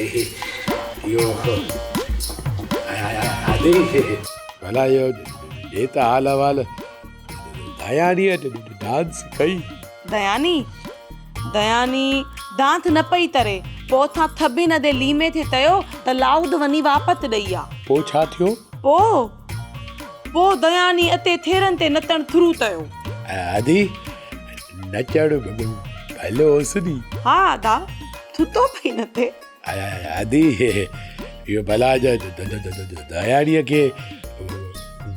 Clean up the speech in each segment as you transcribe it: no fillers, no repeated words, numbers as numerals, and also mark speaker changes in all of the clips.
Speaker 1: اهو ادي ڀلا اهو ڏي ته حال احوال ديانيء ڊانس ڪئي.
Speaker 2: دياني دياني دانت نه پئي تري، پوء اٿان ٿڀي ندي ليمي ٿي تيو ته لائود وڃي واپت ڏئي آ.
Speaker 1: پوء ڇا ٿيو؟
Speaker 2: پوء پوء دياني اتي ٿيرن تي نتڻ ٿرو تيو.
Speaker 1: ادي نچڻ ڀلو هوس ني.
Speaker 2: ها ادا ٿتو پئي نتي.
Speaker 1: ادي اهو ڀلا ديانيء کي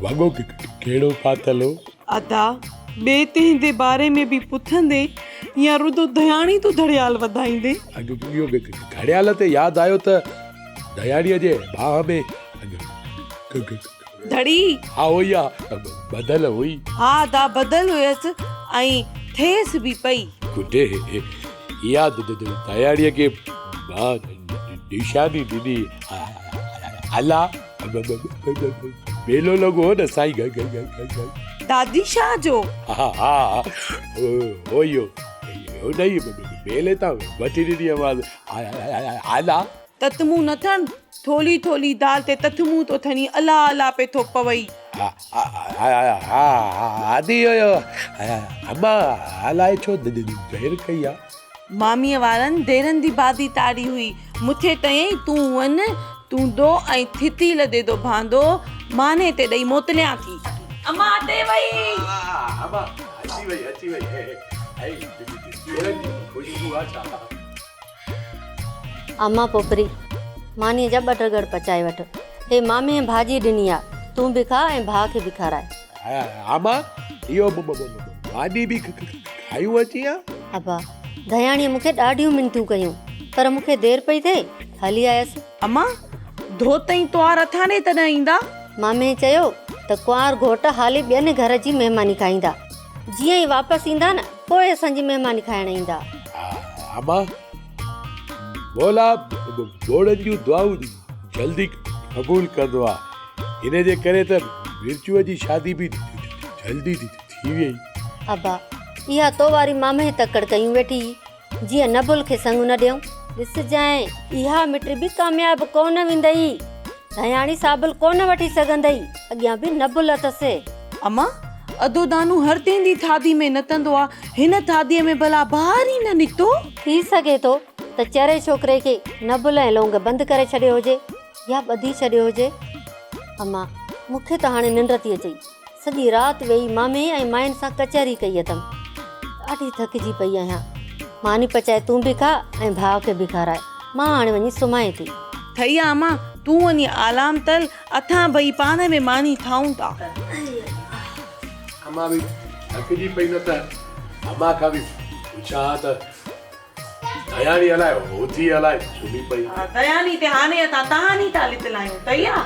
Speaker 1: وڳو ڪهڙو پاتل هو؟
Speaker 2: ادا ٻئي تنهن جي باري ۾ به پڇندين يا رڌو ڌياڻي تون ڌڙيال وڌائيندين؟
Speaker 1: اهو گهڙيال تي ياد آيو ته ڌياڻيء جي ٻانهن ۾
Speaker 2: ڌڙي.
Speaker 1: ها اها ٻڌل هئي.
Speaker 2: ها ادا ٻڌل هيس ۽ ٿيس به پئي.
Speaker 1: گڊي اها ڌياڻيء کي مان نشاني ڏني. الا ميلو لڳو هو نه سائين.
Speaker 2: دادي شاهه جو؟
Speaker 1: ها ها اهو ئي هو. ان ئي ميلي تان وٺي ڏني هئمانس. الا.
Speaker 2: تتمون نه ٿڻ، ٿولي ٿولي دال تي تتمون ٿو ٿڻي الا الا پئي ٿو پوئي.
Speaker 1: ادي اهو اما الائي ڇو دير ڪئي آ.
Speaker 2: ماميء وارن ديرن the بادي تاڙي هئي. مٿي تئين تون ون، تون دو ۽ ٿتيل ديدو ڀاندو ماني تي ڏئي موتليان ٿي. اما اٽي وئي.
Speaker 1: اما اچي وئي اچي وئي ۽ ديرن جي خوشبو آ ڇا.
Speaker 3: اما پوپري، مانيء جا ٻه ڊڳڙ پچائي وٺ. هي ماميء ڀاڄي ڏني آ، تون به کاء ۽ ڀاء کي به کاراء.
Speaker 1: اما، اهو ماني به کايون اچي ها.
Speaker 3: ابا، ڌياڻيء مون کي ڏاڍيون منٿون ڪيون، پر مون کي دير پئي ٿئي، هلي آيس.
Speaker 2: اما، ڌوتئين تنوار اٿاني تڏهن ايندا؟
Speaker 3: ماميء چيو ته ڪنوار گهوٽ حالي ٻين گهر جي مهماني کائيندا. جيئن ئي واپس ايندا نه پوء اسان جي مهماني کائڻ ايندا.
Speaker 1: اما، مولا ٻوڙن جون دعائون جلدي قبول ڪندو آ. ان جي ڪري ته مرچوء جي شادي به جلدي ٿي ويئي.
Speaker 3: ابا، اها تو واري مامهين تڪڙ ڪيون ويٺي هئي. جيئن نبل کي سڱ نه ڏيون. ڏسجانء، اها مٽ به ڪامياب ڪونه ويندئي. ڌياڻي صابل ڪونه وٺي سگهندئي، اڳيان به نبل اٿس.
Speaker 2: اما، اڌو دانو هر تنهن جي ٿاڌي ۾ نتندو آ، هن ٿاڌيء ۾ ڀلا ٻاهر ئي نه نڪتو؟
Speaker 3: ٿي سگهي ٿو ته چري ڇوڪري کي نبل ۽ لونگ بند ڪري ڇڏيو هجي يا ٻڌي ڇڏيو هجي. اما، مون کي ته هاڻي ننڊ ٿي اچئي. سڄي رات ويهي مامي ۽ ماين سان ڪچهري ڪئي اٿم. ڏاڍي ٿڪجي پئي آهيان. ماني پچائي تون به کاء ۽ ڀاء کي به کاراء. مان هاڻي وڃي سمهانء ٿي.
Speaker 2: ٺهي آ امان، تون وڃي آلام تل، اٿان ٻئي پاڻ ۾ ماني کائون ٿا.
Speaker 1: امان به ٿڪجي پئي نه ته امان کان به پڇان ها ته دياني الائي هوٿي الائي سمهي پئي.
Speaker 2: دياني تي هاڻي اسان تهاني ٿا لتلايون. ٺهي آ.